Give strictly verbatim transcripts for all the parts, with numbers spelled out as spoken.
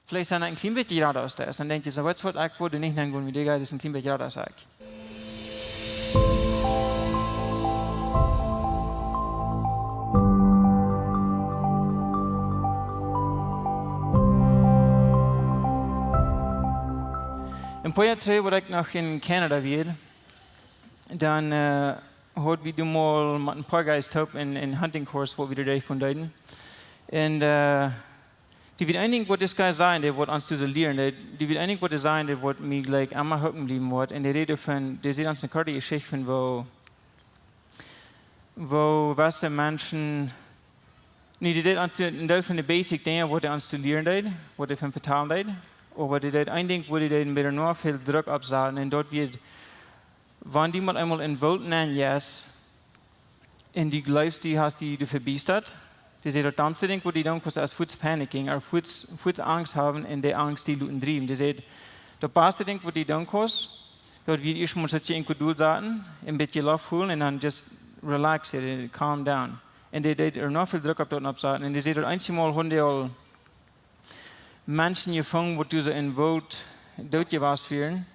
Veleicht sent ekj een kjlien bät jrada aus dee es. Dan denkj jie soo: "Weetst waut, ekj wudd doa nich nengonen, wiels dee guy es een kjlien bät jrada aus ekj." Een poa Joa trigj, wua ekj noch en Canada wia, dan, eh, haud wie doa mol met een poa guys toop een, een hunting course, waut wie doa derchgonen deeden. Un, eh, dee wia een Dinkj, waut dis guy säd, dee waut ons doa soo lieren deed, dee wia een Dinkj, waut dee säd, dee waut mie, like, emma hocken bliewen woat. Un dee räd von, dee säd ons eene korte Jeschicht von woo, woo jewesse Menschen, nä, dee deed ons een Deel von de basic Dinja, waut dee ons doa lieren deed, waut dee von vetalen deed, oba dee deed een Dinkj, wua dee deed een bät noch väl Druck oppsaten. Un daut wia, wan du mol eemol en Woolt nenjeist, un du jleefst, du hast die, du vebiestat. Dee säd, daut domste Dinkj, waut du doonen kaust, es fuaz panicking, ooda fuaz, fuaz Angst haben un de Angst die loten driewen. Dee säd, daut baste Dinkj, waut du doonen kaust, daut wia ieescht mol soo een bät doll sennen, een bät Loft holen un dan just relax, eh, calm down. Un dee deed ea noch väl Druck opp daut oppsaten. Un dee säd, daut eensje Mol hauden dee aul Menschen jefungen, waut doa soo en Woolt doot jewast wieren,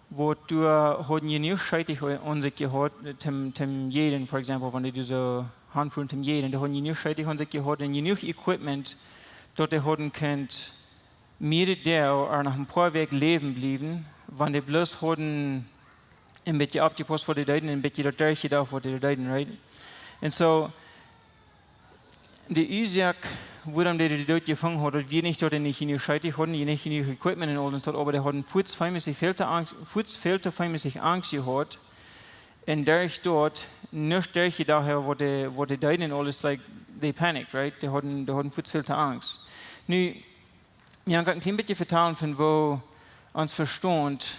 waut doa hauden jenuach Scheetich aun sikj jehaut, toom, toom jäajen, for example, wan dee doa soo hanfuaren toom jäajen, dee hauden jenuach Scheetich aun sikj jehaut un jenuach Equipment, daut dee hauden kunt mea Doag ooda noch een poa Wäakj läwen bliewen, wan dee bloos hauden een bät oppjepaust, waut dee deeden, een bät daut derchjedocht, waut dee deeden, right? Un soo, de Uasoak, wuarom dee dee doot jefungen haud, daut wia nich, daut dee nich jenuach Scheetich hauden, nich jenuach Equipment un aules daut, oba dee hauden fuaz väl to Angst, fuaz väl to väl Angst jehaut. Un derch daut nich derchjedocht haben, waut dee, waut dee deeden un aules, like, they panicked, right? Dee hauden, dee hauden fuaz väl to Angst. Nu, ekj kaun een kjlien bät vetalen von woo ons Vestaunt,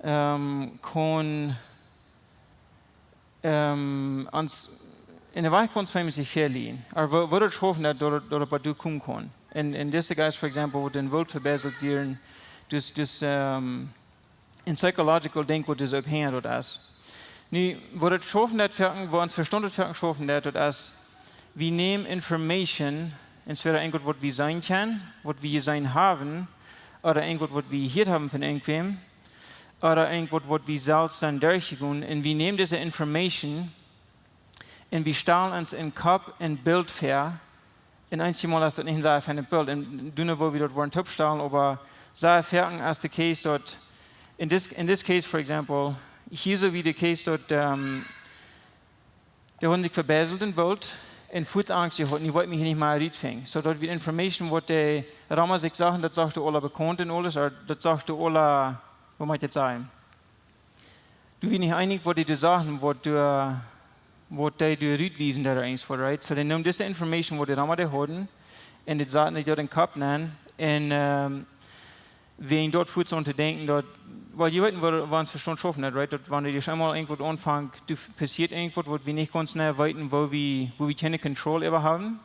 ehm, kaun, ehm, ons en de Wajch kaun ons väl mea sikj velieren. Oba woo, woo daut schaufen, daut, daut, daut waut doa komen kaun. Un, un dise guys, for example, waut en Woolt vebäselt wieren, dus, dus, ehm, een psychological Dinkj, waut doa soo hinja daut es. Nu, woo daut schaufen deit, foaken, woo ons Vestaunt daut foaken schaufen deit, daut es, wie nämen Information, entweder irjentwaut, waut wie seenen kjennen, waut wie jeseenen haben, ooda irjentwaut, waut wie jehieet haben von irjentwäm, ooda irjentwaut, waut wie selfst sent derchjegonen, un wie nämen dise Information un wie stalen ons em Kopp een Bilt väa. Un eenjemol es daut nich een sea feinet Bilt. Un doano woa wie daut woaren toopstalen, oba sea foaken es de case daut, in this, in this case, for example, hia soo wia de case daut, ehm, dee hauden sikj vebäselt en Woolt un fuaz Angst jehaut, un dee wullen mie hia nich mea rutfinjen. Soo daut wia Information, waut dee Roma sikj sagen, daut sach dee aula bekaunt un aules, ooda daut sach dee aula, woo mott ekj daut sajen? Doa wia nich een Dinkj, waut dee doa sagen, waut doa, waut dee doa rutwiesen, daut eent waut, right? Soo, dee nämen dise Information, waut dee Roma dee hauden, un dee saten dee doa en Kopp nenn, un, ehm, wäajen daut fuaz aun to denkjen, daut, well, jie weeten, woo, woo ons Vestaunt schaufen deit, right? Daut, wan dee eemol irjentwaut aunfangt, doa passieet irjentwaut, waut wie nich gaunz jeneiw weeten, woo wie, woo wie kjeene Control äwa haben.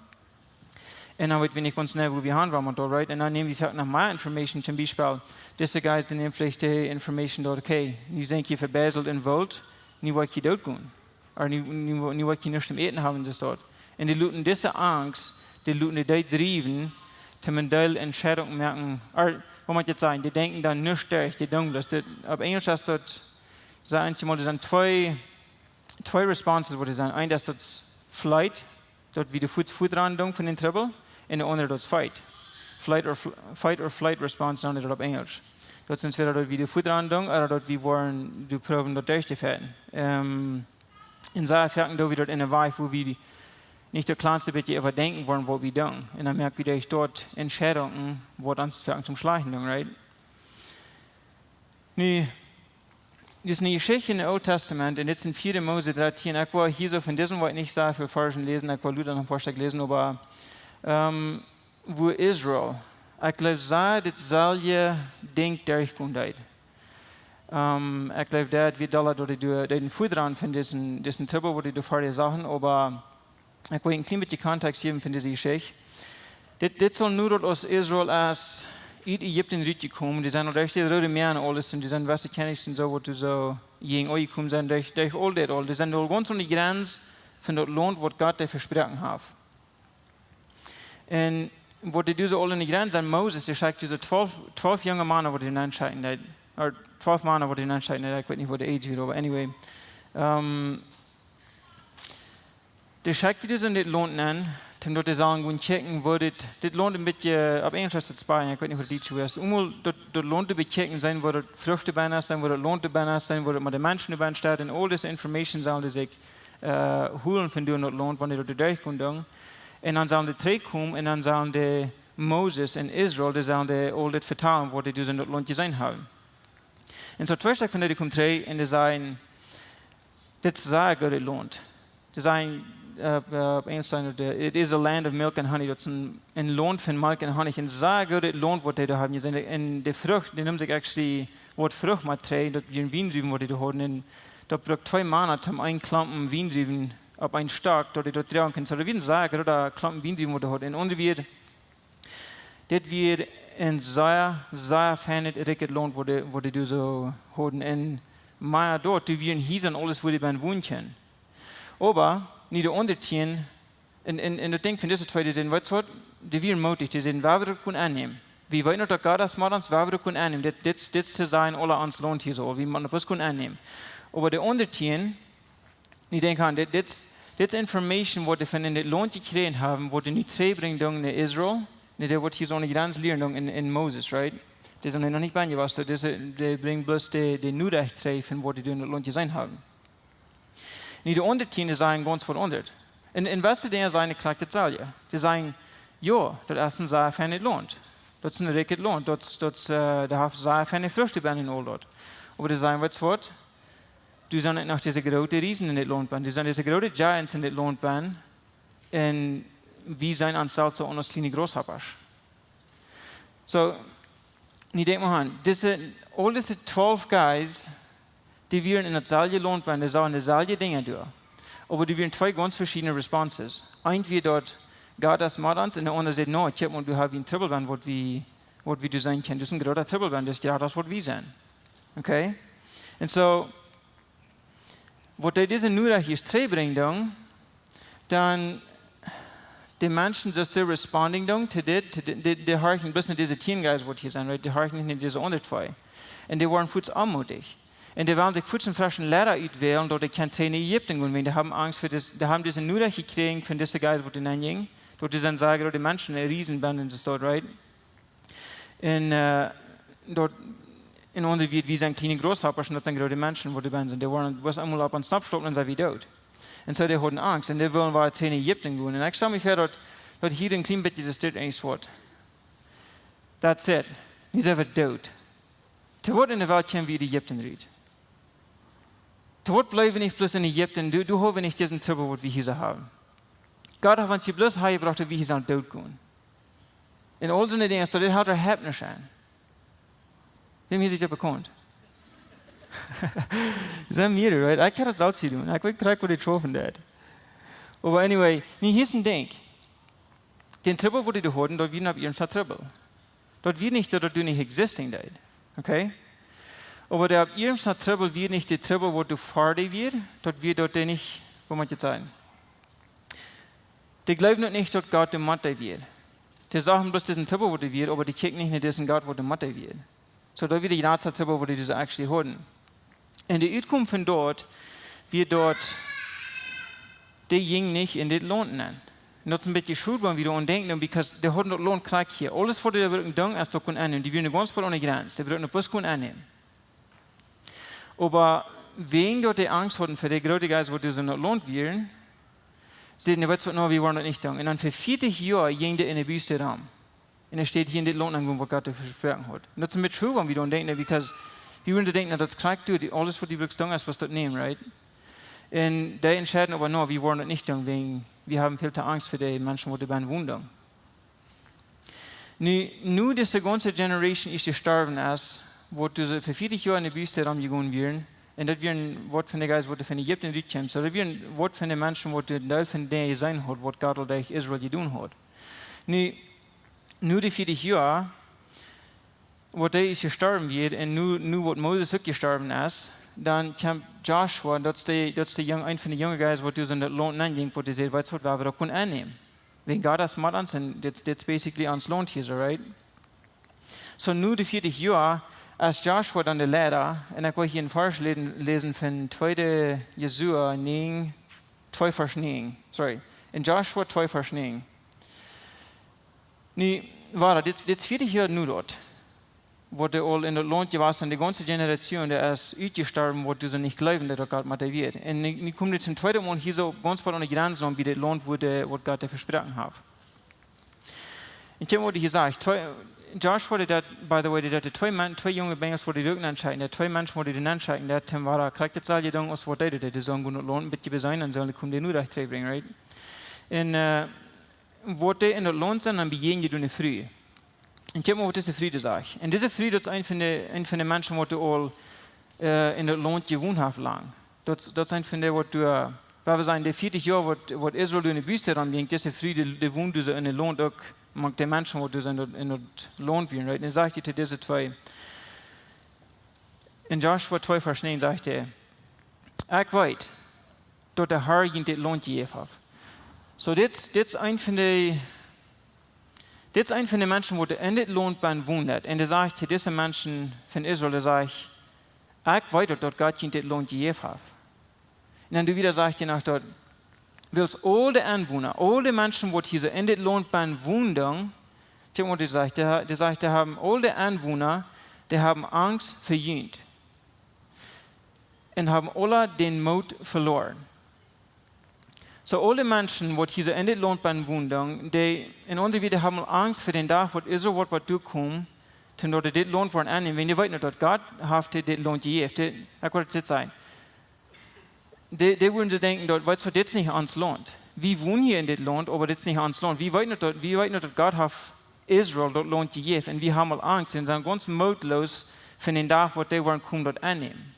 Un dan weet wie nich gaunz jeneiw, woo wie han wellen met daut, right? Un dan näm wie foaken noch mea Information, toom Biespel, dise guys, dee nämen veleicht dee Information daut, okay, nu sie ekj hia vebäselt en Woolt, nu woa ekj hia doot gonen. Ooda nu, nu, nu woa ekj hia nuscht toom Äten haben, soo daut. Un dee loten dise Angst, dee loten dee driewen, toom een Deel Entscheidungen moaken, ooda, woo mott ekj daut sajen, dee denkjen dan nich derch, dee doonen daut. Dee, opp Enjlisch es daut, soo eenjemol, doa sent twee, twee responses, waut doa sent. Eent es daut flight, daut wie de fuaz fuaz rannen doonen von dän Trubbel, un de aundre daut fight. Flight or fl-, fight or flight response nanen dee daut opp Enjlisch. Daut es entweda daut wie de fuaz rannen doonen, ooda daut wie woaren doa proowen daut derchtofighten. Ehm, un sea foaken doo wie daut en eene Wajch, wua wie nich daut kjlanste bät äwadenkjen woaren, waut wie doonen. Un dan moak wie derch daut Entscheidungen, waut ons foaken toom Schlajchten doonen, right? Nu, dit es eene Jeschicht em Oolen Tastament, un dit es en vieede Mose dartieen. Ekj woa hia soo von dise Wäakj nich sea väl Varzen läsen, ekj woa lota noch een poa Stekj läsen, oba, ehm, wua Israel, ekj jleew, sea daut selwje Dinkj derchgonen deed. Ehm, ekj jleew, daut wia dolla daut dee doa, dee dän Fuaz rannen von disen, disen Trubbel, waut dee doa ver die sagen, oba ekj well een kjlien bät Kontext jäwen von dise Jeschicht. Dit, dit saul nu daut aus Israel es ut Ägipten rutjekomen, dee sent aul derch daut Roode Mäa un aules, un dee sent, weetst, Kjennichs un soo, waut doa soo jäajen aunjekomen sent, derch, derch aul dit aul. Dee sent aul gaunz aun de Grenz von daut Launt, waut Gott dee vesproaken haft. Un waut dee doa soo aul enne Grenz aun Moses, dee schekjt doa soo twalf, twalf junge Mana, waut dee nenschekjen deed. Ooda twalf Mana, waut dee nenschekjen deed, ekj weet nich, waut de Age wia, oba anyway. Ähm, dee schekjt dee doa soo en dit Launt nenn, toom daut dee sellen gonen kjikjen, woo dit, dit Launt een bät, opp Enjelsch es daut spying, ekj weet nich, waut daut Dietsche wia. Eemol daut, daut Launt bekjikjen, seenen, woo daut Frucht doabennen es, seenen, woo daut Launt doabennen es, seenen, woo daut met de Menschen doabennen steit, un aul dise Information sellen dee sikj, äh, holen von doa en daut Launt, wan dee doa derchgonen doonen. Un dan sellen dee trigjkomen un dan sellen dee Moses un Israel, dee sellen dee aul dit vetalen, waut dee doa en daut Launt jeseenen haben. Un soo twee Stekj von dee kjeemen trigj un dee säden, dit es sea goodet Launt. Dee säden, äh, äh, opp Enjelsch säden dee, "It is a land of milk and honey." Daut es een, een Launt von Malkj un Honnich. Een sea goodet Launt, waut dee doa haben jeseenen. Un de Frucht, dee nemt sikj actually, waut Frucht met trigj, daut wia een Wiendruwen, waut dee doa hauden. Un daut brukt twee Mana, om een Klompen Wiendruwen opp een Stakj, daut dee daut droagen kunnen. Soo, daut wia een sea groota Klompen Wiendruwen, waut dee hauden. En aundre Wieed, dit wia een sea, sea feinet, rikjet Launt, waut dee, waut dee doa soo hauden. Un mea doa, doa wieren Hiesa un aules, wua dee bennen wonen kunnen. Oba, nu de aundre tieen, un, un, un ekj denkj von dise twee, dee säden, weetst waut, dee wieren mootich, dee säden, wie wellen daut goot aunnämen. Wie weeten daut Gott es met ons, wie wellen daut goot aunnämen. Dit, dit, dit es to sennen, aule ons Launt hia soo, wie motten daut goot aunnämen. Oba de aundre tieen, nu denkj aun, dit, dit, dit es Information, waut dee von en dit Launt jekjräajen haben, waut dee nu trigjbrinjen doonen no Israel, nu dee waut hia soo aun de Grenz lieren doonen en, en Moses, right? Dee sent noch nich bennen jewast, dee, dee brinjen bloos de, de Norecht trigj von waut dee doa en daut Launt jeseenen haben. Nu de aundre tieen, dee säden gaunz waut aundret. Un, un waut dee Dinja säden, krakjt daut selwje. Dee säden, jo, daut es een sea feinet Launt. Daut es een rikjet Launt. Daut, daut, äh, doa haft sea feine Frucht bennen un aul daut. Oba dee säden, weetst waut, doa sent noch dise groote Riesen en dit Launt bennen. Doa sent dise groote Giants en dit Launt bennen. Un wie sent ons selfst soo aus kjliene Grasshoppasch. Soo, nu denkj mau aun, dise, aul dise twalf guys, dee wieren en daut selwje Launt bennen, dee sagen de selwje Dinja doa. Oba doa wieren twee gaunz veschiedne responses. Eent wia daut, Gott es met ons, un de aundre säd, no, kjikj mau, doa hab wie een Trubbel bennen, waut wie, waut wie doa seenen kjennen. Daut es een groota Trubbel bennen, daut es jrod aus waut wie sent. Okay? Un soo, waut dee dise Norecht hia trigjbrinjen doonen, dan de Menschen, daut dee responding doonen to dit, to dit, dee, dee horchen bloos no dise tieen guys, waut hia sent, right? Dee horchen nich no dise aundre twee. Un dee woaren fuaz onmootich. Un dee wellen sikj fuaz een freschen Leida utwälen, daut dee kjennen trigj no Ägipten gonen, wiels dee haben Angst fa dit, dee haben dise Norecht jekjräajen von dise guys, waut doa nenn jinjen, daut dee sent, sajen, daut dee Menschen, de Riesen bennen en de Staut, right? Un, äh, daut, en aundre Wieed, wie sent kjliene Grasshoppasch un daut sent groote Menschen, waut doa bennen sent. Dee woaren, waut eemol opp ons Knopp stoppen un sent wie doot. Un soo, dee hauden Angst. Un dee wullen wada trigj no Ägipten gonen. Un ekj stal mie väa, daut, daut hia een kjlien bät dise Staut Angst woat. That's it. Nu sent wie doot. To waut en de Welt kjennen wie ut Ägipten rut? To waut bliewen wie nich bloos en Ägipten? Doa, doa haben wie nich disen Trubbel, waut wie hia soo haben. Gott haft ons hia bloos häajebrocht, daut wie hia sellen doot gonen. Un aul soone Dinja, daut haft doa nuscht aun. Wäm hia sikj daut bekaunt? Sent mea, right? Ekj kaun daut selfst nich doonen. Ekj weet krakjt, waut ekj schaufen deed. Oba anyway, nu hia es een Dinkj. Dän Trubbel, waut dee hauden, daut wia nich opp iernst Trubbel. Daut wia nich, daut daut nich existing deed. Okay? Oba dee opp iernst Trubbel wia nich de Trubbel, waut doa fa dee wia, daut wia daut dee nich, woo mott ekj daut sajen? Dee jleewden daut nich, daut Gott doa met dee wia. Dee sagen bloos, disen Trubbel, waut doa wia, oba dee kjikjten nich no disen Gott, waut doa met dee wia. Soo, daut wia de jratste Trubbel, waut dee doa actually hauden. Un de Utkunft von daut, wia daut, dee jinjen nich en dit Launt nenn. Un daut es een bät schod, wan wie doaraun denkjen, because dee hauden daut Launt krakjt hia. Aules, waut dee bruckten doonen, es daut gonen aunnämen. Dee wieren gaunz ver aun de Grenz. Dee bruckten daut bloos gonen aunnämen. Oba wäajen daut dee Angst hauden fa de groote guys, waut doa en daut Launt wieren, säden dee, weetst waut, no, wie woaren daut nich doonen. Un dan fa vieetich Joa jinjen dee en de Wüste rom. Un dee sent hia en dit Launt aunjekomen, waut Gott an vesproaken haud. Un daut es een bät schod, wan wie doaraun denkjen, because wie wudden denkjen, daut es krakjt, du, dee, aules, waut dee bruckten doonen, es, waut dee nämen, right? Un dee entscheiden oba, no, wie woaren daut nich doonen, wäajen wie haben väl to Angst fa de Menschen, waut doa bennen wonen. Nu, nu dise gaunze Generation es jestorwen es, waut doa fa vieetich Joa en de Wüste romjegonen wieren, un daut wieren waut von de guys, waut von Ägipten rutkjeemen, soo daut wieren waut von de Menschen, waut een Deel von de Dinja jeseenen haud, waut Gott aul derch Israel jedonen haud. Nu, nu de vieetich Joa, waut dee es jestorwen wia, un nu, nu waut Moses uk jestorwen es, dan kjemt Joshua, daut es de, daut es de jung, een von de junge guys, waut doa en daut Launt nenn jinjen, waut dee säd, weetst waut, wie woaren daut gonen aunnämen. Wan Gott es met ons, un dit, dit is basically ons Launt hia, so, right? So, nu de vieetich Joa, aus Joshua dan de Leida, un ekj well hia een Varsch läsen, läsen von tweede Josua näajen, twee Varsch näajen, sorry. En Joshua twee Varsch näajen. Nu, wia dit, dit vieetich Joa nu daut, waut dee aul en daut Launt jewast sent, de gaunze Generation, dee es utjestorwen, waut dee soo nich jleewden, daut Gott met an wia. Un nu, nu kjemt dit tweede Mol hia soo gaunz waut aun de Jrenz aun bie dit Launt, wua dee, waut Gott dee vesproaken haft. Un kjikj, waut hee sajcht. Twee, Joshua, dee deed, by the way, dee deed twee Men-, twee junge Benjels, waut dee doa nenschekjen, dee twee Menschen, waut dee doa nenschekjen, dee haud krakjt daut selwje jedonen aus waut dee deed. Dee sullen gonen daut Launt een bät beseenen, dan sullen dee komen dee nu rajcht trigj brinjen, right? Un, äh, waut dee en daut Launt sent, dan bejäajnen dee eene Fru. Un kjikj mol, waut dise Fru sajcht. Un dise Fru, daut es eene von de, eene von de Menschen, waut dee aul, äh, en daut Launt jewont haft lang. Daut, daut es eene von dee, waut dee, äh, wua wie sajen, de vieetich Joa, waut, waut Israel doa en de Wüste romjinkj, dise Fru, dee, dee wond doa soo en daut Launt uk, mank de Menschen, waut doa soo en daut, en daut Launt wieren, right? Un dan sajcht dee to dise twee, en Joshua twee Varsch näajen sajcht dee: "Ekj weet, daut de Herr junt dit Launt jejäft haft." So, dit, dit es eene von de, dit es eene von de Menschen, waut en dit Launt bennen wonen. Un dee sajcht to dise Menschen von Israel, dee sajcht: "Ekj weet daut, daut Gott junt dit Launt jejäft haft." Un dan doa wieda sajcht hee noch daut, wiels aul de Enwona, aul de Menschen, waut hia soo en dit Launt bennen wonen, kjikj mol, dee sajcht, dee, dee sajcht, dee haben, aul de Enwona, dee haben Angst fa junt. Un haben aule dän Moot veloaren. So, aul de Menschen, waut hia soo en dit Launt bennen wonen, dee, en aundre Wieed, haben Angst fa dän Dach, waut Israel woat, woat tokomen, toom daut dee dit Launt woaren ennämen. Wan dee weeten, daut Gott haft dit, dit Launt jejäft. Dee, ekj well daut dit sajen. Dee, dee wudden soo denkjen, daut, weetst waut, dit es nich ons Launt. Wie wonen hia en dit Launt, oba dit es nich ons Launt. Wie weeten daut, wie weeten daut Gott haft Israel daut Launt jejäft. Un wie haben aul Angst un sent gaunz mootloos fa dän Dach, waut dee woaren komen, daut ennämen.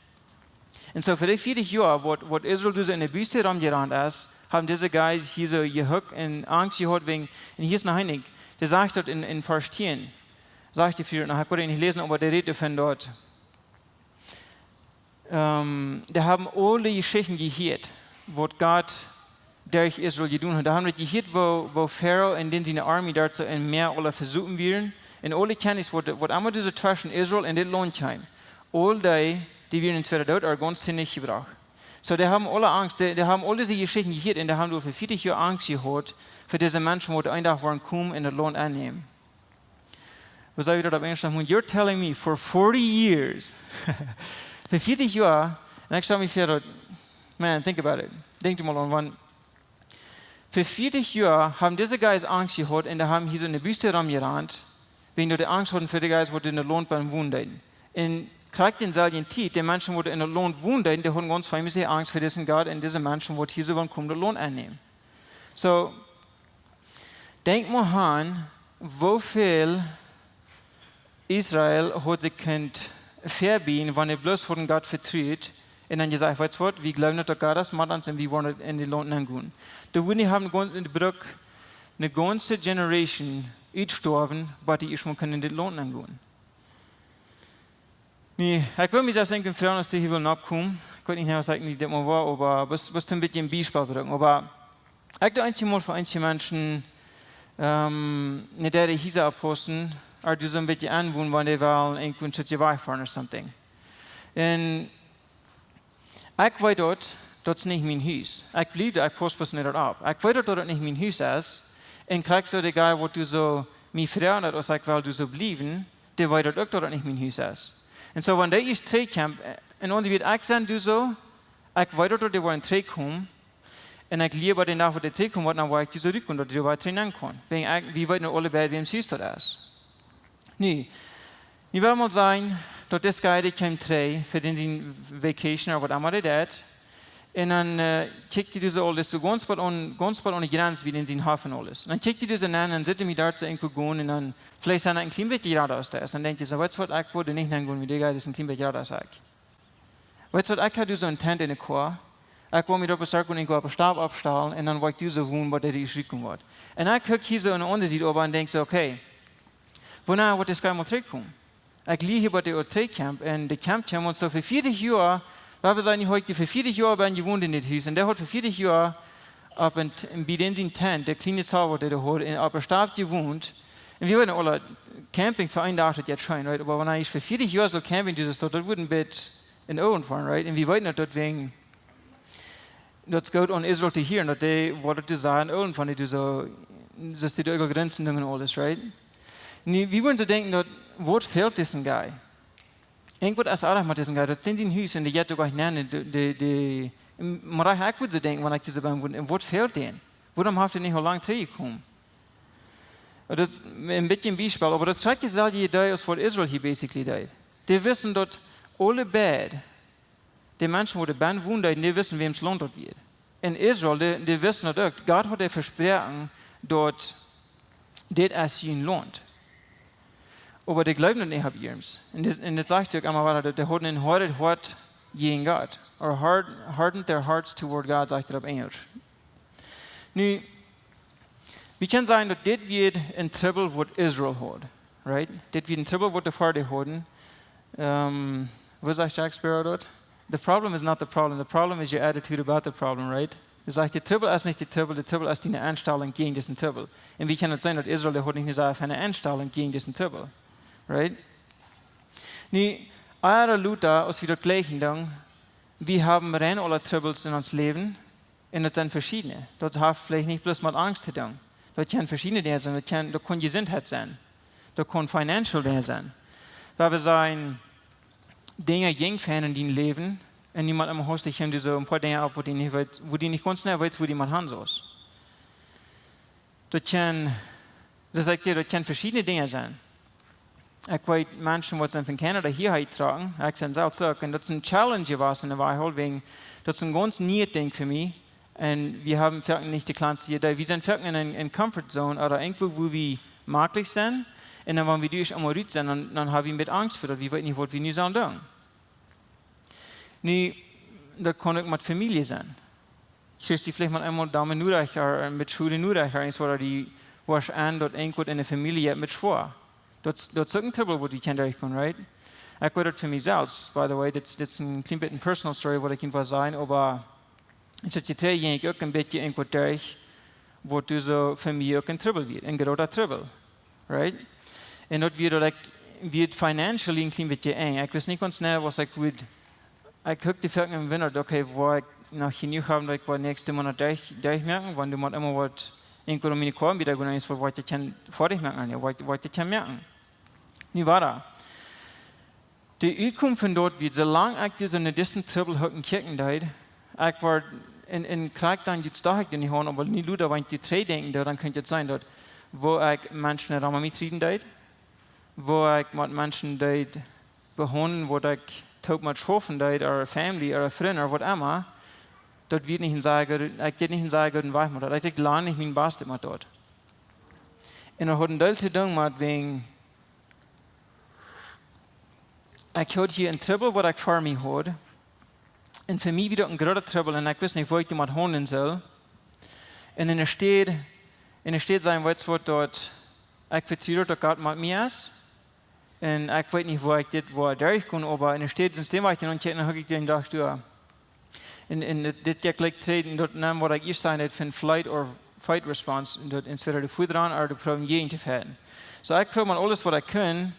Un so, fa dee vieetich Joa, waut, waut Israel doa soo en de Wüste romjerant es, haben dise guys hia soo jehukt un Angst jehaut wäajen, un hia es noch een Dinkj, dee sajcht daut en, en Varsch tieen. Sajcht dee Fru noch, ekj woa daut nich läsen, oba dee rät doavon daut, ähm, dee haben aul de Jeschichten jehieet, waut Gott derch Israel jedonen haft. Dee haben daut jehieet, woo, woo Farao un dän siene Armee doa soo em Mäa aula vesopen wieren. Un aul de Kjennichs, waut, waut emma doa tweschen Israel un dit Launt kjeemen, aul dee, dee wieren entwäda doot ooda gaunz tonicht jebrocht. So, dee haben aule Angst, dee, dee haben aul dise Jeschichten jehieet un dee haben doa fa vieetich Joa Angst jehaut, fa dise Menschen, waut een Dach woaren komen un daut Launt ennämen. Woo saj wie daut opp Enjlisch noch mol? You're telling me for forty years. Fa vieetich Joa, un ekj stal mie väa daut, man, think about it. Denkj mol aun, wan, fa vieetich Joa haben dise guys Angst jehaut un dee haben hia soo en de Wüste romjerant, wäajen daut dee Angst hauden fa de guys, waut en daut Launt bennen wonen deeden. Un krakjt en selwje Tiet, de Menschen, waut en daut Launt wonen deeden, dee hauden gaunz väl mea Angst fa disen Gott un dise Menschen, waut hia soo woaren komen daut Launt ennämen. So, denkj mol aun, woo väl Israel haud sikj kunt vebieejen, wan dee bloos hauden Gott vetrut un dan jesajcht, weetst waut, wie jleewen, daut Gott es met ons un wie woaren en dit Launt nengonen. Dee wudden nich haben jebruk eene gaunze Generation utstoawen, bat dee ieescht mol kunnen en dit Launt nengonen. Nu, ekj well mie selfst enkj froagen, aus dee hia wellen oppkomen. Ekj weet nich, aus ekj nich dit mol wia, oba bloos, bloos een bät een Biespel brinjen. Oba ekj doo eenjemol fa eenje Menschen, ähm, ne, dee hia soo oppaussen, ooda dee soo een bät aunwonen, wan dee wellen irjentwua een Stekj wajchfoaren ooda something. Un ekj weet daut, daut es nich mien Hus. Ekj bliew, ekj pauss bloos nich doaropp. Ekj weet daut, daut daut nich mien Hus es. Un krakjt soo de guy, waut doa soo mie froagen, daut aus ekj well doa soo bliewen, dee weet daut uk, daut daut nich mien Hus es. Un soo, wan dee ieescht trigjkjemt, äh, en aundre Wieed, ekj sie doa soo, ekj weet daut, daut dee woaren trigjkomen, un ekj lia bat dän Dach, waut dee trigjkomen, waut dan woa ekj doa soo rutkomen, daut dee doa wada trigj nenkomen. Wäajen ekj, wie weeten aule beid, wäms Hus daut es. Nu, nu well wie mol sajen, daut dis guy, dee kjemt trigj fa dän sien Vacation ooda waut emma dee deit. Un dan, äh, kjikjt hee doa soo aules soo gaunz bat aun, gaunz bat aun de Jrenz, wua dän sien Hoff un aules. Un dan kjikjt hee doa soo nenn un sitt hee doa soo irjentwua gonen un dan veleicht es hee een kjlien bät jrata aus dee es. Dan denkjt hee soo, weetst waut, ekj wudd doa nich nengonen, wiels dee guy es een kjlien bät jrata aus ekj. Weetst waut, ekj hab doa soo een Tent en de Koa. Ekj well mie doa opp de Stekj un ekj well opp de Stap oppstalen un dan woa ekj doa soo wonen, bat dee ieescht rutkomen woat. Un ekj kjikj hia soo aun de aundre Sied äwa un denkj soo, okay, wanea woat dis guy mol trigjkomen? Ekj lia hia bat dee trigjkjemt un dee kjemt hia, un soo fa vieetich Joa, lot wie sajen, dee haft hia fa vieetich Joa bennen jewont en dit Hus. Un dee haud fa vieetich Joa opp een, bie dän sien Tent, de kjliene Zaal waut hee haud, un opp de Stap jewont. Un wie wieren aule, Camping fa een Dach, daut jeit scheen, right? Oba wan eena ieescht fa vieetich Joa soo camping, daut, daut wudd een bät een Owen von, right? Un wie weeten daut, daut wäajen, daut es goot aun Israel to hieren, daut dee, waut daut to sajen, Owen von dee, soo, daut dee doa Grenzen nemen un aules, right? Nu, wie wudden soo denkjen, daut, waut fält disen guy? Irjentwaut es oajch met disen guy, daut es sien Hus un dee jeit doa nich nenn, dee, dee, dee, mau ekj wudd soo denkjen, wan ekj dise Bäum wudd, un waut fält dän? Wuarom haft hee nich aul lang trigjjekomen? Daut es een bät een Biespel, oba daut kjricht dee selwje Idee aus waut Israel hia basically deed. Dee wisten daut aule beid, de Menschen waut doa bennen wonden, dee wisten wäms Launt daut wia. Un Israel, dee, dee wisten daut uk. Gott haud an vesproaken daut dit es sien Launt. Oba dee jleewden daut nich opp iernst. Un dit, un dit sajcht uk emma wada, daut dee hauden een hoadet Hoat jäajen Gott. Or hard, hardened their hearts toward God, sajcht et opp Enjlisch. Nu, wie kjennen sajen daut dit wia een Trubbel waut Israel haud, right? Dit wia een Trubbel waut de Varde hauden. Ähm, woo sajcht Jack Sparrow daut? The problem is not the problem. The problem is your attitude about the problem, right? Hee sajcht, de Trubbel es nich de Trubbel, de Trubbel es diene Enstalunk jäajen disen Trubbel. Un wie kjennen daut seenen daut Israel, dee haud nich eene sea feine Enstalunk jäajen disen Trubbel, right? Nu, ea lota, aus wie daut jlikjen, dan, wie haben rein aule Trubbels en ons Läwen, un daut sent veschiedne. Daut haft veleicht nich bloos met Angst to doonen. Daut kjennen veschiedne Dinja sennen. Daut kaun, daut kaun Jesuntheit sennen. Daut kaun financial Dinja sennen. Wua wie sajen, Dinja jinjen fein en dien Läwen, un niemols emma hast du hia soo een poa Dinja opp, wua du nich weetst, wua du nich gaunz nau weetst, wua du met han saust. Daut kaun, daut sajcht hia, daut kaun veschiedne Dinja sennen. Ekj weet Menschen waut sent von Canada hia jetrocken, ekj sie selfst uk. Un daut es een Challenge jewast en de Wajch, wäajen daut es een gaunz nieet Dinkj fa mie. Un wie haben foaken nich de kjlanste Idee. Wie sent foaken en eene, eene Comfort Zone, ooda irjentwua, wua wie jemaklich sent. Un dan, wan wie doa eemol rut sent, dan, dan hab wie een bät Angst fa daut. Wie weeten nich, waut wie nu sellen doonen. Nu, daut kaun uk met Famielje sennen. Kjrichst du veleicht mau eemol doa met Norecht, äh, met schwoare Norecht, irjentwaut, ooda du woascht aun daut irjentwaut en de Famielje jeit met schwoa. Daut, daut es uk een Trubbel, waut wie kjennen derchgonen, right? Ekj weet daut fa mie selfst, by the way, dit, dit es een kjlien bät eene personal story, waut ekj junt well sajen, oba en States Jetrei jinkj ekj uk een bät irjentwaut derch, waut doa soo fa mie uk een Trubbel wia, een groota Trubbel, right? Un daut wia daut ekj, wia financially een kjlien bät enj. Ekj wist nich gaunz nau, waut ekj wudd, ekj hukjt foaken em Winta, okay, woa ekj noch jenuach haben, daut ekj woa näakjsten Moonat derch, derchmoaken, wan du motst emma waut, irjentwaut om miene Koa wieda gonen, es waut ekj kaun foadich moaken, jo, waut, waut ekj kaun moaken. Nu wada. De Utkunft von daut wia, soo lang ekj dise, no disen Trubbel hukjen kjikjen deed, ekj wort en, en krakjt dan, jie docht ekj doa nich aun, oba nu lota, wan ekj doa trigj denkjen doo, dan kaun et sennen daut, woo ekj Menschen rom mie trieden deed, woo ekj met Menschen deed behaundlen, waut ekj toop met schaufen deed, ooda Famielje, ooda Frind, ooda waut emma, daut wia nich een sea gooda, ekj deed nich een sea gooden Wajch met daut. Ekj deed lang nich mien Bastet met daut. Un daut haud een Deel to doonen met wäajen, ekj haud hia een Trubbel, waut ekj ver mie haud. Un fa mie wia daut een groota Trubbel un ekj wist nich, woo ekj doamet haundlen sull. Un en de Städ, en de Städ sajen, weetst waut, daut, ekj vetru daut, daut Gott met mie es. Un ekj weet nich, woo ekj dit woa derchgonen, oba en de Städ, en de Städ wia ekj dan, un dan hab ekj doa jedocht, jo. Un, un dit, dit jeit jlikj trigj, daut nemt waut ekj ieescht säd, daut von flight or fight response, un daut entweder de Voot raun ooda de proowen jäajen to fighten. Soo, ekj proowd met aules waut ekj kunn,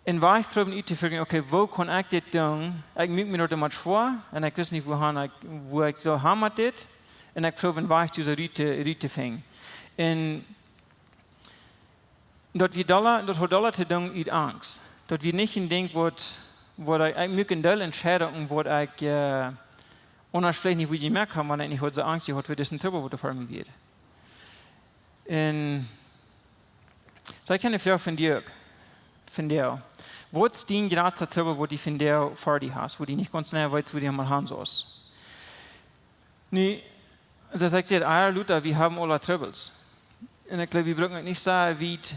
een Wajch proowen uttofinjen, okay, woo kaun ekj dit doonen? Ekj muak mie daut emma schwoa, un ekj wist nich, wua han ekj, wua ekj sull han met dit, un ekj proowd een Wajch doa soo rut to, rut to finjen. Un daut wia dolla, daut haud dolla to doonen ut Angst. Daut wia nich een Dinkj waut, waut ekj, ekj muak een Deel Entscheidungen, waut ekj, äh, aundasch veleicht nich wudd jemoakt haben, wan ekj nich haud soo Angst jehaut fa disen Trubbel, waut ver mie wia. Un soo, ekj hab eene Froag fa die uk, fa die. Waut es dien jratsta Trubbel, waut du vondoag ver die hast, wua du nich gaunz nau weetst, wua du mol han saust? Nu, soo aus ekj säd, ea lota, wie haben aule Trubbels. Un ekj jleew, wie brucken nich soo wiet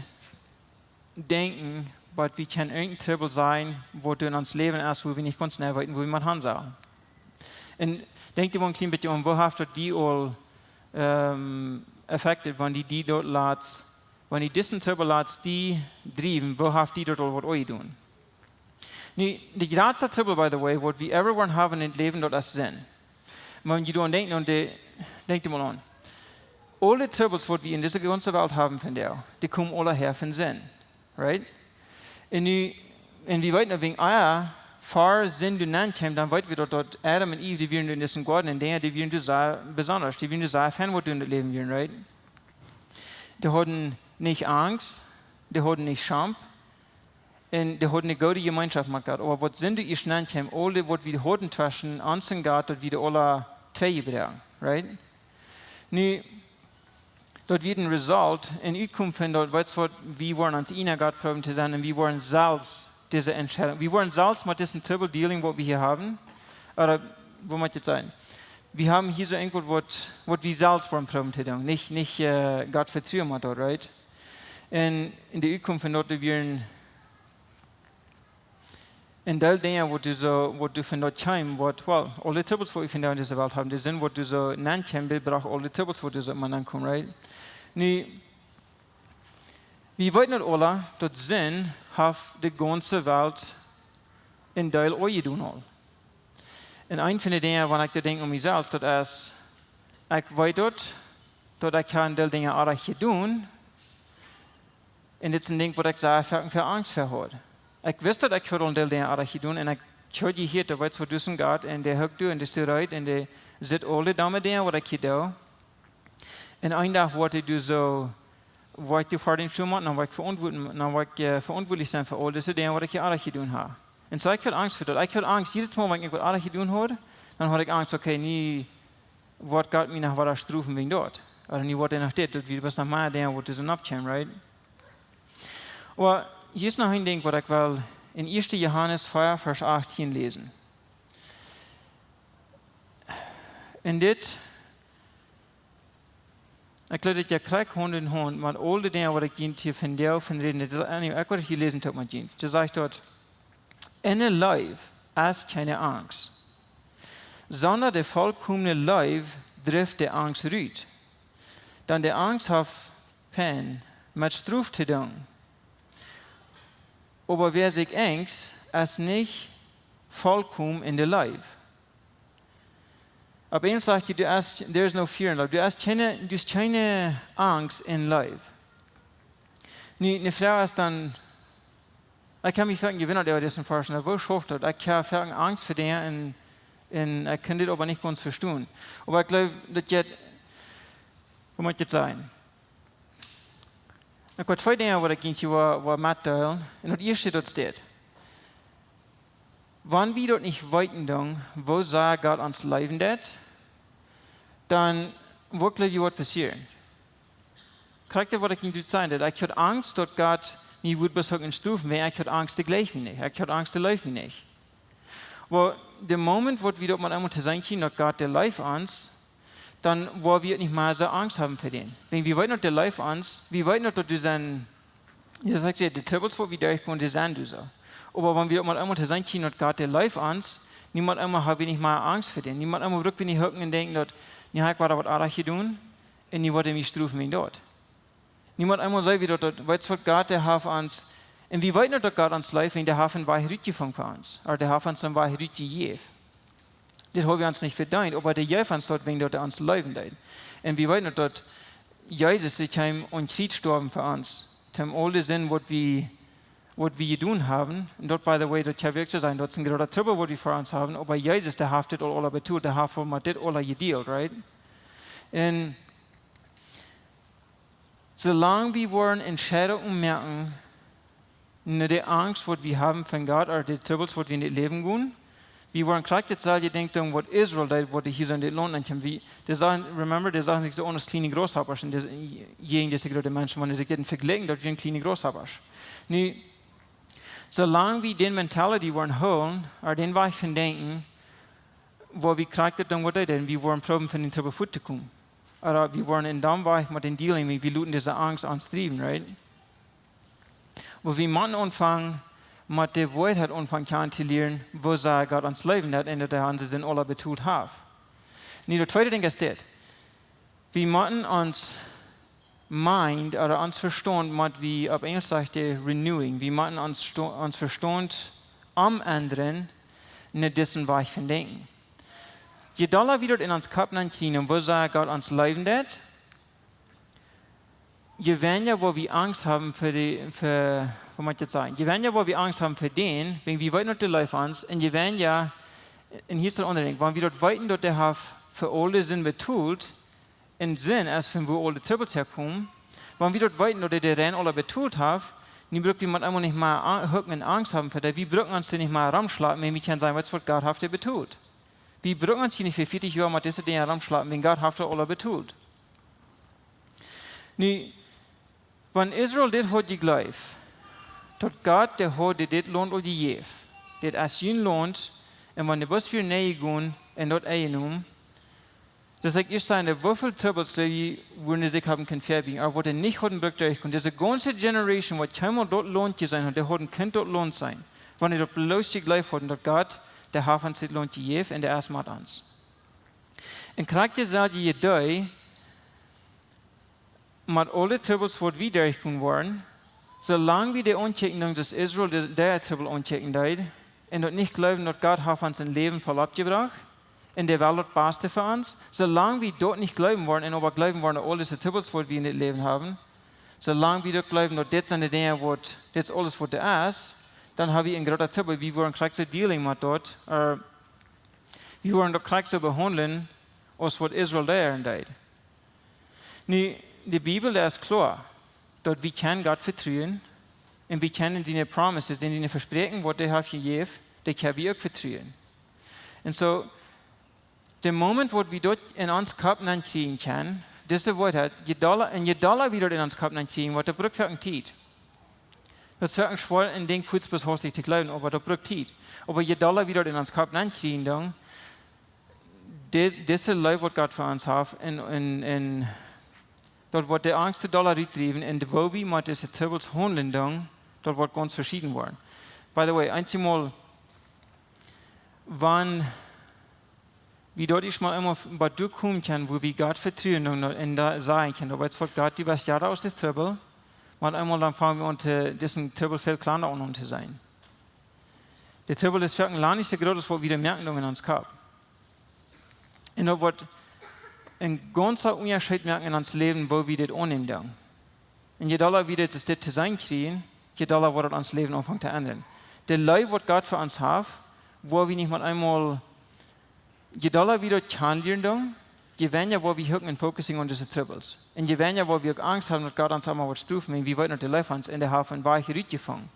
denkjen, waut wie kjennen een Trubbel sennen, waut en ons Läwen es, wua wie nich gaunz nau weeten, wua wie met han sellen. Un denkj die mol een kjlien bät aun, woo haft daut die aul, ähm, affected, wan du die daut latst, wan du disen Trubbel latst die driewen, woo haft die daut aul waut aunjedonen? Nu, de jratsta Trubbel, by the way, waut wie everyone haben em Läwen, daut es Sind. Wan jie doaraun denkjen, un de, denkj mol aun. Aule Trubbels, waut wie en dise gaunze Welt haben vondoag, dee komen aula häa von Sind. Right? Un nu, un wie weeten, wan wie ea ver Sind doa nenn kjeemen, dan weet wie daut, daut Adam un Eve, dee wieren en disen Goaden, un Dinja, dee wieren doa sea besonda, dee wieren doa sea fein, waut doa en daut Läwen wieren, right? Dee hauden nich Angst, dee hauden nich Scham, un dee hauden eene goode Jemeenschoft met Gott. Oba waut Sind doa ieescht nenn kjeem, aul daut, waut wie hauden tweschen ons un Gott, daut wia aula twei jebroaken, right? Nu, daut wia een Result, een Utkomen von daut, weetst waut, wie woaren ons ieejna Gott proowen to sennen un wie woaren selfst dise Entscheidunk, wie woaren selfst met disen Trubbel dealen, waut wie hia haben. Ooda, woo mott et sennen? Wie haben hia soo irjentwaut, waut, waut wie selfst woaren proowen to doonen. Nich, nich, äh, Gott vetruen met daut, right? Un en de Utkomen von daut, daut wia een, een Deel Dinja, waut doa soo, waut doa von daut kjeem, waut, well, aule Trubbels, waut wie vondoag en dise Welt haben, dee sent, waut doa soo nenn kjeemen, dee brocht aule Trubbels, waut doa soo met nenn kjeemen, right? Nu, wie weeten daut aula, daut Sind haft de gaunze Welt een Deel aunjedonen aul. Un een von de Dinja, wan ekj daut denkj aun mie selfst, daut es, ekj weet daut, daut ekj hab een Deel Dinja oajch jedonen. Un dit es een Dinkj, waut ekj sea foaken väl Angst ver haud. Ekj wist, daut ekj haud een Deel Dinja oajch jedonen, un ekj haud jehieet, daut weetst waut, doa es een Gott, un dee hieet doa, un dee es doa right, un dee sitt aule domme Dinja, waut ekj hia doo. Un een Dach woa ekj doa soo, woa ekj doa ver dän stonen, dan woa ekj veauntwuat-, dan woa ekj, äh, veauntwuatlich sennen fa aul dise Dinja, waut ekj hia oajch jedonen hab. Un soo, ekj haud Angst ver daut. Ekj haud Angst, jiedet Mol, wan ekj waut oajch jedonen haud, dan haud ekj Angst, okay, nu woat Gott mie noch wada strofen wäajen daut. Ooda nu woat hee noch dit, daut wia waut noch mea Dinja, waut doa soo oppkjeemen, right? Oba hia es noch een Dinkj, waut ekj well en ieeschte Johanes vea, Varsch achtieen läsen. Un dit, ekj jleew, daut jeit krakjt Haunt en Haunt, wan aul de Dinja, waut ekj junt hia vondoag von räd, daut es, ekj haud hia jeläsen, daut met junt. Daut sajcht doa: "En de Leew es kjeene Angst, sonda de volkomne Leew drift de Angst rut. Dan de Angst haft Pien, met Strof to doonen. Oba wäa sikj angst, es nich volkomen en de Leew." Opp Enjelsch sajcht hee, doa es, "There is no fear in love." Doa es kjeene, doa es kjeene Angst en Leew. Nu, eene Froag es dan, ekj kaun mie foaken jewondat äwa disen Varsch, woo schauft daut? Ekj hab foaken Angst ver Dinja un, un ekj kaun dit oba nich gaunz vestonen. Oba ekj jleew, daut jeit, woo mott ekj daut sajen? Ekj hab twee Dinja, waut ekj junt hia well, well metdeelen. Un daut ieeschte, daut steit: Wan wie daut nich weeten doonen, woo sea Gott ons leewen deit, dan woat, jleew ekj, waut passieren. Krakjt waut ekj junt sajen deed, ekj haud Angst, daut Gott mie wudd besoaken un strofen, wiels ekj haud Angst, dee jleicht mie nich. Ekj haud Angst, dee leeft mie nich. Oba de Moment, waut wie daut met eemol to seenen kjrieen, daut Gott, dee leeft ons, dan woa wie uk nich mea soo Angst haben ver dän. Wan wie weeten, daut dee leeft ons, wie weeten, daut doa sent, jo, saj ekj, de Trubbels, waut wie derchgonen, dee sent doa soo. Oba wan wie daut met eemol to seenen kjrieen, daut Gott, dee leeft ons, nu met eemol hab wie nich mea Angst ver dän. Nu met eemol bruck wie nich hucken un denkjen, daut, nu hab ekj wada waut oajch jedonen, un nu woat hee mie strofen wäajen daut. Nu met eemol seenen wie daut, daut, weetst waut, Gott, dee haft ons, un wie weeten, daut Gott ons leeft, un dee haft een Wajch rutjefungen fa ons. Ooda dee haft ons een Wajch rutjejäft. Dit hab wie ons nich vedeent, oba dee jeef ons daut, wäajen daut hee ons leewen deed. Un wie weeten, daut Jesus, dee kjeem aum Kjriez stoawen fa ons. Toom aul de Sind, waut wie, waut wie jedonen haben. Un daut, by the way, daut kaun werkjlich sennen, daut es een groota Trubbel, waut wie ver ons haben. Oba Jesus, dee haft dit aul, aul betolt, dee haft aul met dit aul jedealt, right? Un soo lang wie woaren Entscheidungen moaken, no de Angst, waut wie haben von Gott, ooda de Trubbels, waut wie en dit Läwen gonen, wie woaren krakjt daut selwje Dinkj doonen, waut Israel deed, waut dee hia soo en dit Launt aunkamen. Wie, dee sagen, remember, dee sagen sikj soo aun aus kjliene Grashoppasch, un dee, jäajen dise groote Menschen, wan dee sikj dit vejlikjen, daut wieren kjliene Grashoppasch. Nu, soo lang wie dän Mentality woaren hoolen, ooda dän Wajch von denkjen, woa wie krakjt daut doonen, waut dee deeden, wie woaren proowen, von dän Trubbel fuat to komen. Ooda wie woaren en dän Wajch met dän dealen, wie, wie loten dise Angst ons driewen, right? Oba wie motten aunfangen, met de Woarheit aunfangen kjanen to lieren, woo sea Gott ons leewen deit, un daut hee onse Sind aula betolt haft. Nu, daut tweede Dinkj es dit. Wie motten ons mind, ooda ons Vestaunt, mott wie, opp Enjelsch sajcht et renewing. Wie motten ons Sto-, ons Vestaunt omendren, no disen Wajch von denkjen. Je dolla wie daut en ons Kopp nenkjrieen, woo sea Gott ons leewen deit, Je weinja woa wie Angst haben fa de, fa, waut mott ekj daut sajen? Je weinja woa wie Angst haben fa dän, wan wie weeten daut dee leeft ons, un je weinja, un hia es daut aundre Dinkj, wan wie daut weeten daut dee haft fa aule Sind betolt, un Sind es von wua aule Trubbels häakomen, wan wie daut weeten daut dee de Rent aula betolt haft, nu bruck wie met eemol nich mea a-, hucken un Angst haben fa dee, wie brucken ons doa nich mea romschlapen, wan wie kjennen sajen, weetst waut, Gott haft dee betolt. Wie brucken ons hia nich fa vieetich Joa met dise Dinja romschlapen, wan Gott haft daut aula betolt. Nu, wan Israel dit haud jejleeft, daut Gott, dee haud dit Launt aul jejäft, dit es jun Launt, un wan dee bloos wada nenn jinjen un daut ennamen, daut ekj ieescht säd, woo väl Trubbels dee wudden sikj haben kunnen vebrinjen, oba waut dee nich hauden brukt derchkomen. Dise gaunze Generation, waut kjeenmol daut Launt jeseenen haud, dee hauden kunt daut Launt seenen, wan dee daut bloos jejleeft hauden, daut Gott, dee haft ons dit Launt jejäft un dee es met ons. Un krakjt dee selwje Iedee, met aule Trubbels waut wie derchgonen woaren, soo lang wie dee aunkjikjen, daut Israel dee, dee Trubbel aunkjikjen deed, un daut nich jleewen daut Gott haft ons een Läwen voll oppjebrocht, un dee well daut Baste fa ons, soo lang wie daut nich jleewen woaren, un oba jleewen woaren daut aul dise Trubbels waut wie en dit Läwen haben, soo lang wie daut jleewen daut dit sent de Dinja waut, dit es aules waut doa es, dan hab wie een grooten Trubbel, wie woaren krakjt soo dealen met daut, äh, wie woaren daut krakjt soo behaundlen, aus waut Israel doa deed. Nu, de Bibel, dee es kloa, daut wie kjennen Gott vetruen, un wie kjennen siene Promises, dee siene Vespräakjen, waut hee haft jejäft, dee kjenn wie uk vetruen. Un soo, de Moment waut wie daut en ons Kopp nenkjrieen kjennen, dise Woarheit, je dolla, un je dolla wie daut en ons Kopp nenkjrieen, waut daut brukt foaken Tiet. Daut es foaken schwoa een Dinkj fuaz bloos hastich to jleewen, oba daut brukt Tiet. Oba je dolla wie daut en ons Kopp nenkjrieen, dan, di-, dise Leew waut Gott fa ons haft, un, un, un daut waut de Angst dolla rutdriewen, un woo wie met dise Trubbels haundlen, dan, daut woat gaunz veschieden woaren. By the way, eensjemol, wan wie daut ieescht mol eemol f-, bie doa komen kjennen, wua wie Gott vetruen un, un doa sajen kjennen, daut weetst waut, Gott, du best jrod aus de Trubbel, oba eemol dan fangen wie aun to, disen Trubbel väl kjlanda aun to seenen. De Trubbel es foaken lang nich soo groot aus waut wie doa moaken doonen en ons Kopp. Un daut woat een gaunza Unjascheet moaken en ons Läwen, woo wie dit aunnämen doonen. Un je dolla wie dit, dit to seenen kjrieen, je dolla woat daut ons Läwen aunfangen to endren. De Leew waut Gott fa ons haft, woa wie nich met eemol, je dolla wie daut kjanen lieren doonen, je weinja woa wie hucken un focusing aun dise Trubbels. Un je weinja woa wie uk Angst haben daut Gott ons emma woat strofen, wan wie weeten daut dee leeft ons un dee haft een Wajch rutjefungen.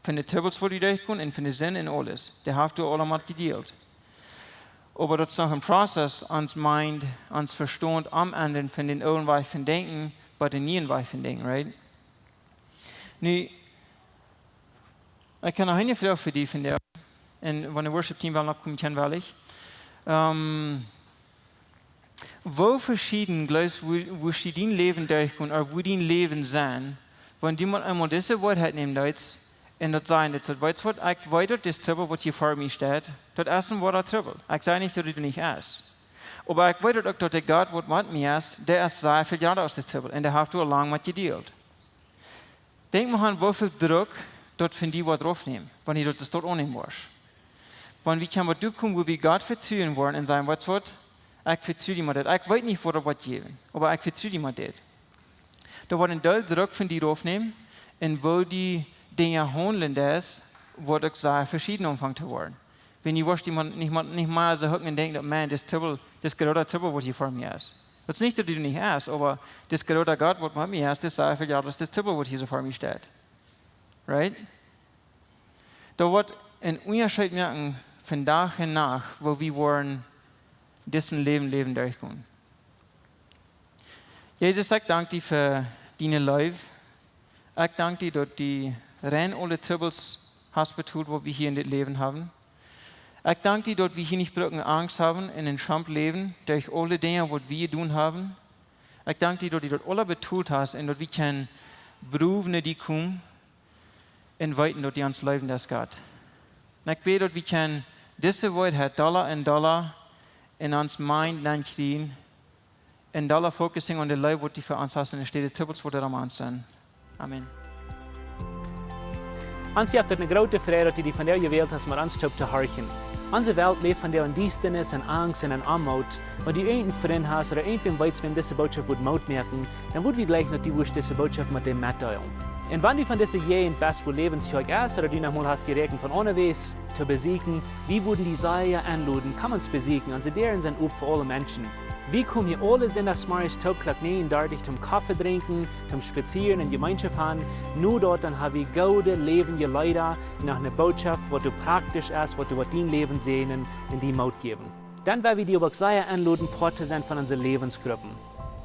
Von de Trubbels waut wie derchgonen un von de Sind un aules. Dee haft doa aula met jedealt. Oba daut es noch een Prozess, ons Mind, ons Vestaunt, aum Enj von dän oolen Wajch von denkjen, bie dän nieen Wajch von denkjen, right? Nu, ekj hab noch eene Froag fa die vondoag. Un wan de Worship Team well noch komen, kjennen well ekj. Ähm, woo veschieden jleefst, woo, woo sie dien Läwen derchgonen, ooda woo dien Läwen sennen, wan du mol eemol dise Woarheit nämen deist un daut sajen deist, daut weetst waut, ekj weet daut dis Trubbel waut hia ver mie steit, daut es een woara Trubbel. Ekj saj nich daut dee nich es. Oba ekj weet daut uk daut de Gott waut met mie es, dee es sea väl jrata aus dis Trubbel. Un dee haft aul lang met jedealt. Denkj mol aun woo väl Druck daut von die woat raufnämen, wan du daut soo aunnämen woascht. Wan wie kjennen bie doa komen, wua wie Gott vetruen woaren un sajen, weetst waut, ekj vetru die met dit. Ekj weet nich waut daut woat jäwen, oba ekj vetru die met dit. Daut woat een Deel Druck von die raufnämen un woo du Dinja haundlen deist, woat uk sea veschieden aunfangen to woaren. Wan du woascht die mol nich mol, nich mol soo hucken un denkjen daut, Maun, dis Trubbel, dis groota Trubbel waut hia ver mie es. Daut es nich daut dee nich es, oba dis groota Gott waut met mie es, dee es sea väl jrata aus dis Trubbel waut hia soo ver mie steit. Right? Daut woat een Unjascheet moaken von Dach un Nacht, woo wie woaren disen Läwen, Läwen derchgonen. Jesus, ekj dank die fa diene Leew. Ekj dank die daut du rein aule Trubbels hast betolt waut wie hia en dit Läwen haben. Ekj dank die daut wie hia nich brucken Angst haben un en Schaund läwen derch aule Dinja waut wie jedonen haben. Ekj dank die daut du daut aula betolt hast un daut wie kjennen brow no die komen un weeten daut du ons leewen deist, Gott. Un ekj bäd daut wie kjennen dise Woarheit dolla un dolla en ons Mind nenkjrieen un dolla focusing aun de Leew waut du fa ons hast un de Trubbels waut doa aum Enj sent. Amen. Ons jeft et eene groote Freid daut du die vondoag jewält hast met ons toop to horchen. Onse Welt läft vondoag en Diestanis, en Angst un en Oamoot. Wan du irjent een Frint hast ooda irjentwäm weetst, wäm dise Bootschoft wudd Moot moaken, dan wudd wie jleichen, daut du wurscht dise Bootschoft met däm metdeelen. Un wan du von dise Jäajent best, wua Läwens Kjoakj es, ooda du noch mol hast jeräakjent von aundawäajes to besieekjen, wie wudden die sea enloden, komm ons besieekjen. Onse Däaren sent op fa aule Menschen. Wie komen hia aule Sindachsmorjes toop Klock näajen dartich toom Koffe drinkjen, toom spazieren un Jemeenschoft han. No daut dan ha wie goode läwendje Leeda, noch ne Bootschoft, waut doa praktisch es, waut doa, waut dien Läwen säajnen un die Moot jäwen. Dan well wie die uk sea enloden, Poat to sennen von onse Läwensgruppen.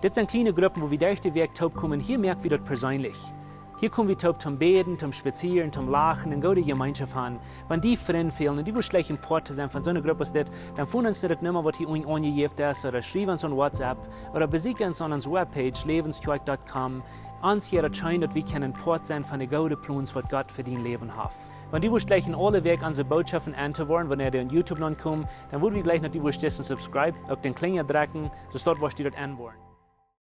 Dit sent kjliene Gruppen, wua wie derch de Wäakj toop komen. Hia moak wie daut perseenlich. Hia kom wie toop toom bäden, toom spazieren, toom lachen un goode Jemeenschoft han. Wan die Frind fälen un du wurscht jleichen Poat to sennen von soone Grupp aus dit, dan foon ons no de Numma, waut hia unjen aunjejäft es, ooda schriew ons aun WhatsApp, ooda besieekj ons aun onse Webpage, läwenskjoakj dot com. Ons hia daut scheen, daut wie kjennen Poat sennen von de goode Plons, waut Gott fa dien Läwen haft. Wan du wurscht jleichen aule Wäakj onse Bootschoften en to woaren, wanea dee aun YouTube nopp komen, dan wudd wie jleichen, daut du wurscht dissen subscribe, uk dän Klinja drekjen, soo daut wurscht du daut en woaren.